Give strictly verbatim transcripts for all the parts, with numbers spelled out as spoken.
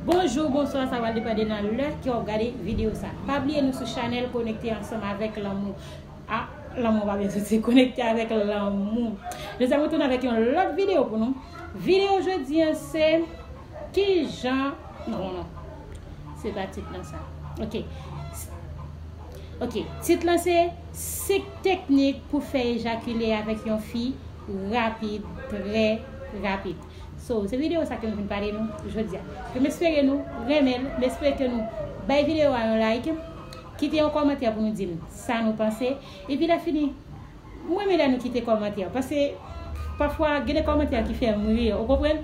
Bonjou, bonswa, sa pral depann de nan lè ke w ap gade videyo sa. Pa bliye nou sou chanèl Konekte Ansanm Avèk Lanmou. Ah, lanmou pa byen soti, Konekte Avèk Lanmou. Jodi a m retounen avèk yon lòt videyo pou nou. Videyo jodi a se kijan, non, non, non. Se pa tit lan sa. Ok. Ok, tit lan se senk teknik pou fè ejakile avèk yon fi rapid, trè rapid. So, se videyo sa ke m vin pale nou jodi a. Ke m espere nou renmen l, m espere ke nou bay videyo a yon like, kite yon kòmantè pou nou di m sa nou panse. Epi lè fini, mwen renmen lè nou kite kòmantè, paske pafwa gen de kòmantè ki fè m ri, ou konprann?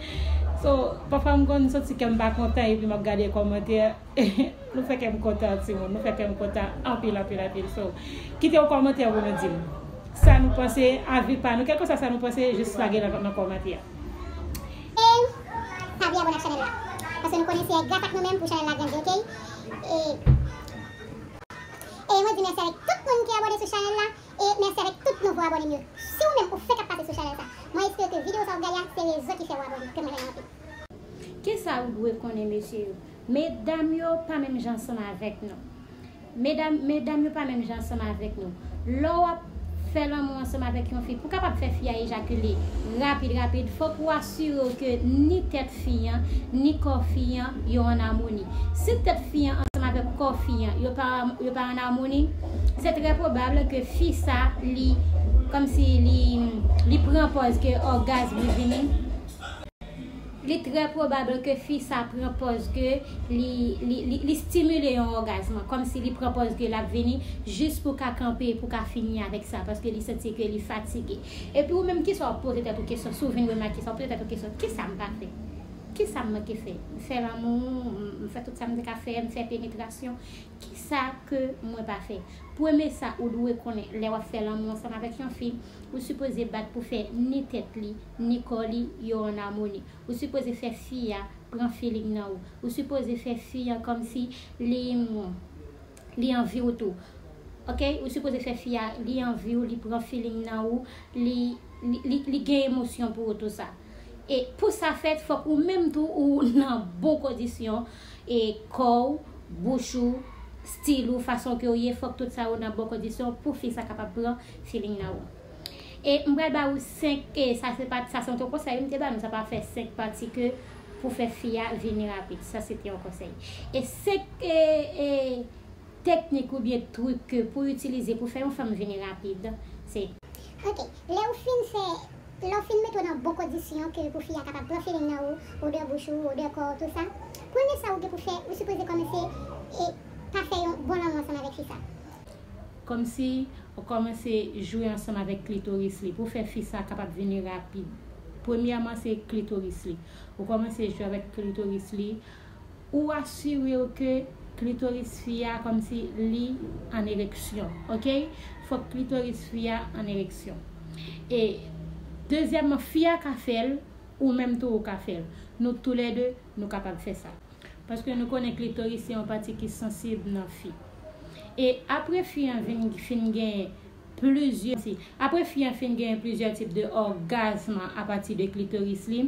So, pafwa m konn santi kè m pa kontan epi m ap gade kòmantè. Nou fè kè m kontan, timoun. Nou fè kè m kontan anpil, anpil, anpil. So, kite yon kòmantè pou nou di m sa nou panse, avi pa nou. Kèlkeswa sa nou panse, jis lage nan, nan kòmantè a. E pa bliye abòne ak chanèl la. Paske nou konnen se gras ak nou menm pou chanèl la grandi, ok? E, e mwen di mèsi avèk tout moun ki abòne sou chanèl la. E mèsi avèk tout nouvo abòne m yo. Si ou menm ou fenk ap pase sou chanèl sa, mwen espere ke videyo sa w ap gade a, se rezon ki fè w abòne, ke mwen renmen anpil. Kisa ou dwe konnen, mesye yo? Medam yo pa menm jan ansanm avèk nou. Medam, medam yo pa menm jan ansanm avèk nou. Lè w ap fè lanmou ansanm avèk yon fi, pou w kapab fè fi a ejakile rapid, rapid, fòk ou asire w ke ni tèt fi an, ni kò fi an, yo ann amoni. Si tèt fi an ansanm avèk kò fi an, yo pa, yo pa ann amoni, se trè pwobab ke fi sa, li, kòmsi li, li pran pòz ke ògazm li vini. Li trè pwobab ke fi sa pran pòz ke li, li, li, li stimile yon ògazm, kòmsi li pran pòz ke l ap vini jis pou ka kanpe, pou ka fini avèk sa, paske li santi ke li fatige. Epi ou menm, kisa w ap poze tèt ou kesyon, si w vin remake sa, w poze tèt ou kesyon, kisa m pa fè? Kisa m manke fè? M fè lanmou, m, m fè tout sa m te ka fè, m fè penetrasyon. Kisa ke mwen pa fè? Premye sa ou dwe konnen, lè w ap fè lanmou ansanm avèk yon fi, ou sipoze bat pou fè ni tèt li, ni kò li, yo ann amoni. Ou sipoze fè fi a pran feeling nan ou. Ou sipoze fè fi a kòmsi li, li anvi w tou. Ok? Ou sipoze fè fi a, li anvi w, li pran feeling nan ou, li, li, li, li gen emosyon pou ou tou sa. E pou sa fèt, fòk ou menm tou, ou nan bon kondisyon, e kò w, bouch ou, stil ou, fason ke w ye, fòk tout sa yo nan bon kondisyon pou fi sa kapab pran feeling nan ou. E m pral ba ou senk, e sa se pa, sa se yon konsèy, m te ba nou, sa pa fè senk pati ke pou fè fi a vini rapid. Sa se te yon konsèy. E senk, e, e, teknik oubyen trik ke pou itilize pou fè yon fanm vini rapid, se. Ok, lè ou fin fè, lè ou fin mete w nan bon kondisyon ke pou fi a kapab pran feeling nan ou, odè bouch ou, odè kò w, tou sa, premye sa ou gen pou fè, ou sipoze kòmanse e pa fè yon bon lanmou ansanm avèk fi sa. Kòmsi ou kòmanse jwe ansanm avèk klitoris li pou fè fi sa kapab vini rapid. Premyèman, se klitoris li. Ou kòmanse jwe avèk klitoris li. Ou asire w ke klitoris fi a kòmsi li an ereksyon, ok? Fòk klitoris fi a an ereksyon. E dezyèmman, fi a ka fè l, ou menm tou ou ka fè l. Nou toulède, nou kapab fè sa. Paske nou konnen klitoris se yon pati ki sansib nan fi. E apre fi an vin, fin gen plizyè, apre fi an fin gen plizyè tip de ògazm apati de klitoris li,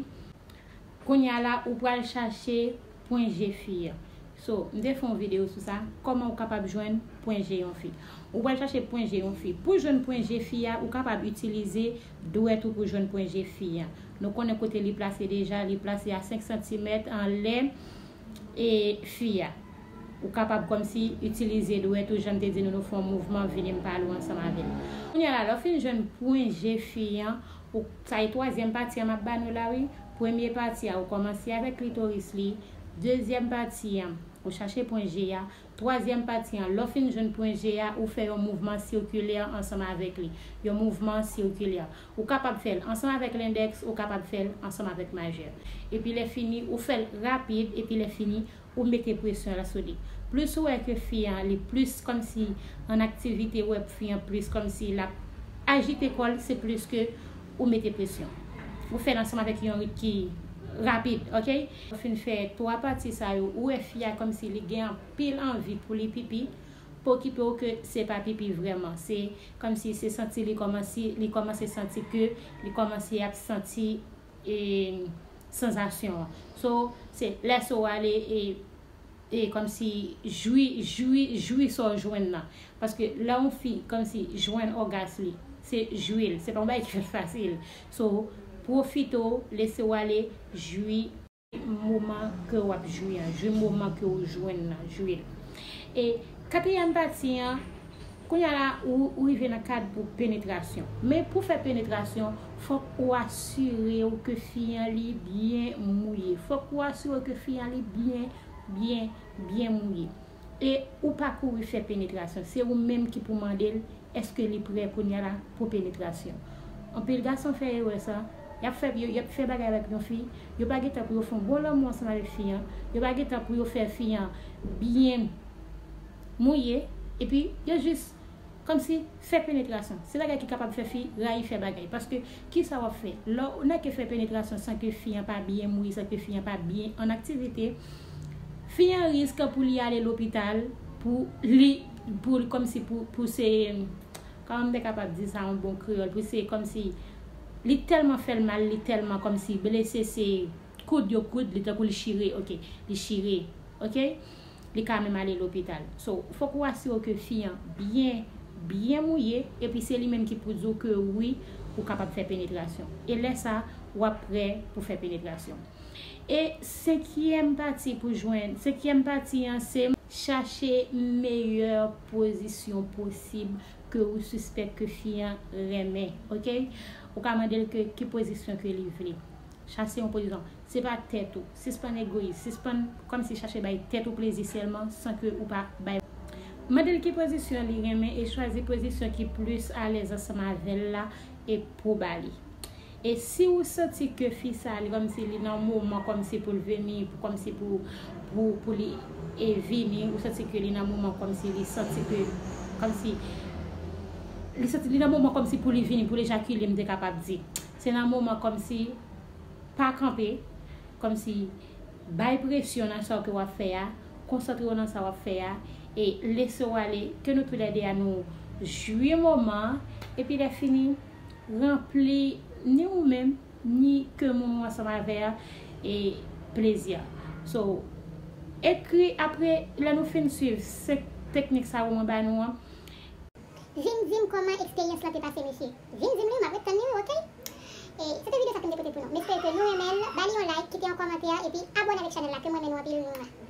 kounye a la, ou pral chache pwen G fi an. So, m te fè yon videyo sou sa, kòman ou kapab jwenn pwen G yon fi. Ou pral chache pwen G yon fi. Pou jwenn pwen G fi a, ou kapab itilize dwèt ou pou jwenn pwen G fi an. Nou konnen kote li plase deja, li plase a senk santimèt anlè e fi a. Ou kapab kòmsi itilize dwèt ou, jan m te di nou, nou fè yon mouvman, vini m pale w ansanm avè l. Kounye a la, lè w fin jwenn pwen G fi an, ou, sa e twazyèm pati an m ap ba nou la, wi. Premye pati a, ou kòmanse avèk klitoris li. Dezyèm pati an, ou chache pwen G a. Twazyèm pati an, lè w fin jwenn pwen G a, ou fè yon mouvman sikilè ansanm avèk li. Yon mouvman sikilè. Ou kapab fè l ansanm avèk lendèks, ou kapab fè l ansanm avèk majè. Epi lè fini, ou fè l rapid, epi lè fini, ou mete presyon la sou li. Plis ou wè ke fi an, li plis kòmsi an aktivite, ou wè fi an plis kòmsi l ap ajite kò l, se plis ke ou mete presyon. Ou fè l ansanm avèk yon rit ki rapid, ok? Ou fin fè twa pati sa yo, ou wè fi a kòmsi li gen anpil anvi pou li pipi, pa okipe w ke se pa pipi vrèman. Se kòmsi se santi li kòmanse, li kòmanse santi ke li kòmanse ap santi, e, sansasyon an. So, se lèse w ale e, e kòmsi jwi, jwi, jwi sa w jwenn nan. Paske lè yon fi kòmsi jwenn ògas li, se jwi l. Se pa yon bagay ki fèt fasil. So, pwofite w, lese w ale, jwi moman ke w ap jwi an, jwi moman ke w jwenn nan, jwi l. E katriyèm pati an, kounye a la, ou, ou rive nan kad pou penetrasyon. Men pou fè penetrasyon, fòk ou asire w ke fi an li byen mouye. Fòk ou asire w ke fi an li byen, byen, byen mouye. E ou pa kouri fè penetrasyon. Se ou menm ki pou mande l èske li prè kounye a la pou penetrasyon. Anpil gason fè erè sa. Y ap fè, yo, y ap fè bagay avèk yon fi. Yo pa gen tan pou yo fè yon bon lanmou ansanm avèk fi an. Yo pa gen tan pou yo fè fi an byen mouye. Epi, yo jis kòmsi fè penetrasyon. Se bagay ki kapab fè fi rayi fè bagay. Paske, kisa w ap fè? Lè w nèke fè penetrasyon san ke fi an pa byen mouye, san ke fi an pa byen an aktivite, fi an risk pou li ale lopital, pou li, pou li, kòmsi pou, pou se, kòman m te kapab di sa an bon kreyòl, pou se kòmsi li tèlman fè l mal, li tèlman kòmsi blese, se koud yo koud li, tankou li chire, oke, li chire, oke? Li ka menm ale lopital. So, fòk ou asire w ke fi an byen, byen mouye, epi se li menm ki pou di w ke wi, ou kapab fè penetrasyon. E lè sa, w ap prè pou fè penetrasyon. E senkyèm pati pou jwenn, senkyèm pati an, se chache meyè pozisyon posib ke ou sispèk ke fi an renmen, oke? Ou ka mande l ke ki pozisyon ke li vle. Chache yon pozisyon. Se pa tèt ou. Sispann egoyis. Sispann kòmsi chache bay tèt ou plezi sèlman san ke ou pa bay. Mande l ki pozisyon li renmen e chwazi pozisyon ki plis alèz ansanm avè l la e pou ba li. E si ou santi ke fi sa, li kòmsi li nan moman kòmsi pou l vini, pou kòmsi pou, pou, pou li e vini, ou santi ke li nan moman kòmsi li santi ke, kòmsi, li santi li nan moman kòmsi pou li vini, pou l ejakile, m te kapab di. Se nan moman kòmsi pa kanpe, kòmsi bay presyon nan sa ke w ap fè a, konsantre w nan sa w ap fè a, e lese w ale, ke nou toulède a nou jwi moman an, epi lè fini, ranpli ni ou menm, ni ke moun ou ansanm avè a, e plezi a. So, ekri apre, lè nou fin swiv senk teknik sa yo mwen ba nou an, Vin di m kòman eksperyans lan te pase mesye. Vin di m li, m ap ret tann li wi, oke? E se te videyo sa ke m te pote pou nou. M espere ke nou renmen l, ba li yon like, kite yon kòmantè, epi abòne avèk chanèl la ke m renmen nou anpil, nou renmen.